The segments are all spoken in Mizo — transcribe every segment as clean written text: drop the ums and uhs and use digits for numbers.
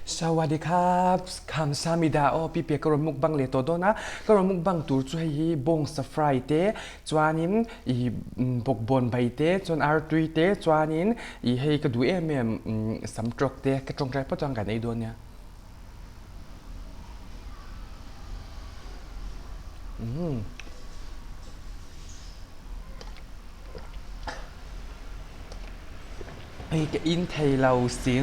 Sawadee kha Khamsamida aw pi pia ka rawn mukbang leh tawh dawn a, ka rawn mukbang tur chu hei hi bawngsa fry te chuanin ih bawkbawn bai te chuan artui te chuanin ih hei ka duh em em samtawk te ka tawngtai phawt chuan kan ei dawn nia. Umm. Hei ka in thei lo si.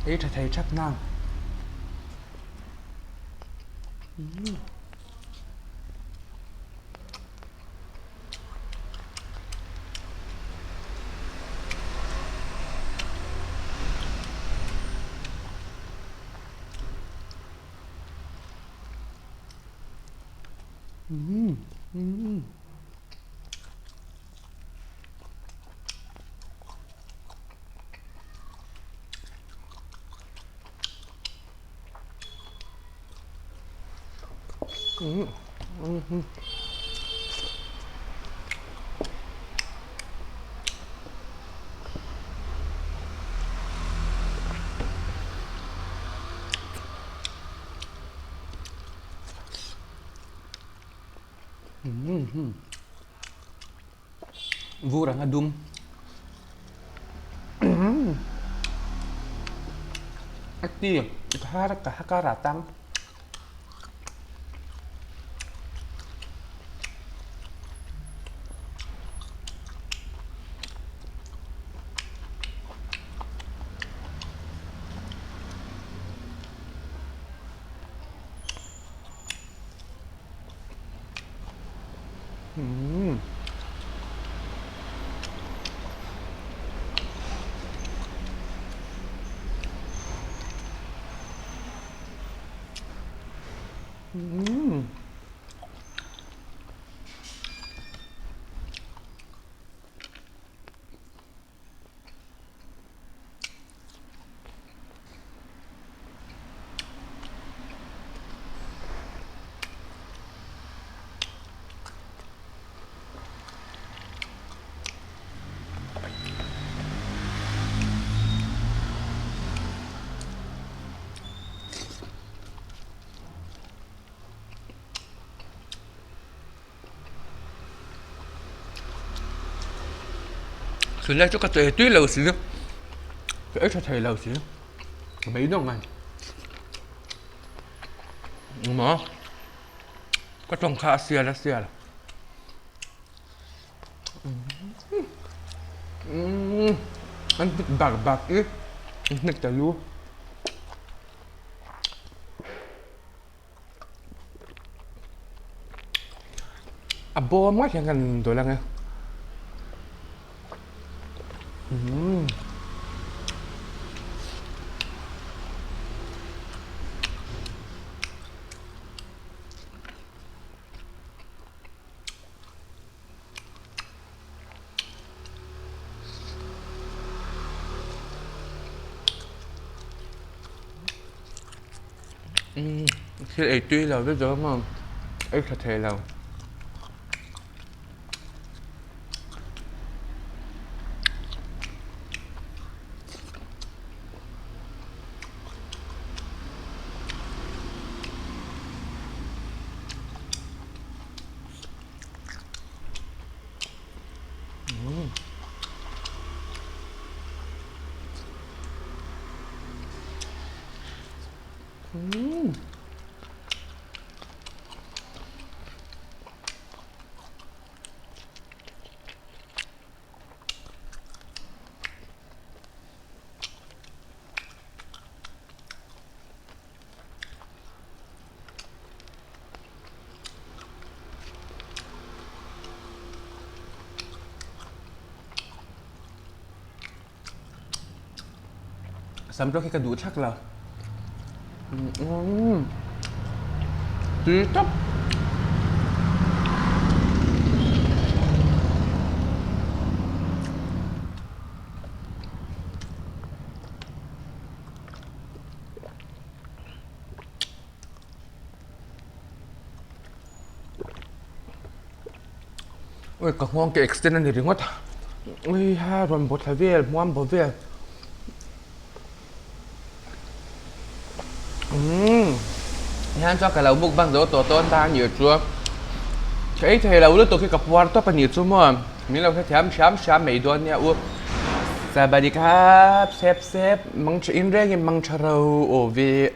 Ei tha thei thap nang. Vur anga dum. A ti ka kar ah tang. Tunlai chu ka che tui lo si, ka ei tha thei lo si, ka beidawng mai. Engmaw ka tawng kha a sial a sial. An hnik bak bak i an hnik ta lu. A bawm ngawt hian kan dawlh ang e. Umm. Thil ei tui lo vek dawn maw ei tha thei lo. Sam rawk hi ka duh thak lo. Tui tawp. Ui ka nghawng ka extend a ni ringawt. Ui ha rawn baw thla vel hmuam baw vel. Umm hian chuan ka lo mukbang zo tawh dawn ta a nih chu. Ka ei thei lo lutuk hi ka puar tawp a nih chu maw. Min lo hrethiam hriam hriam mai dawn nia u. Sabadi khap sep sep mang tha in rengin mang tha ro aw ve.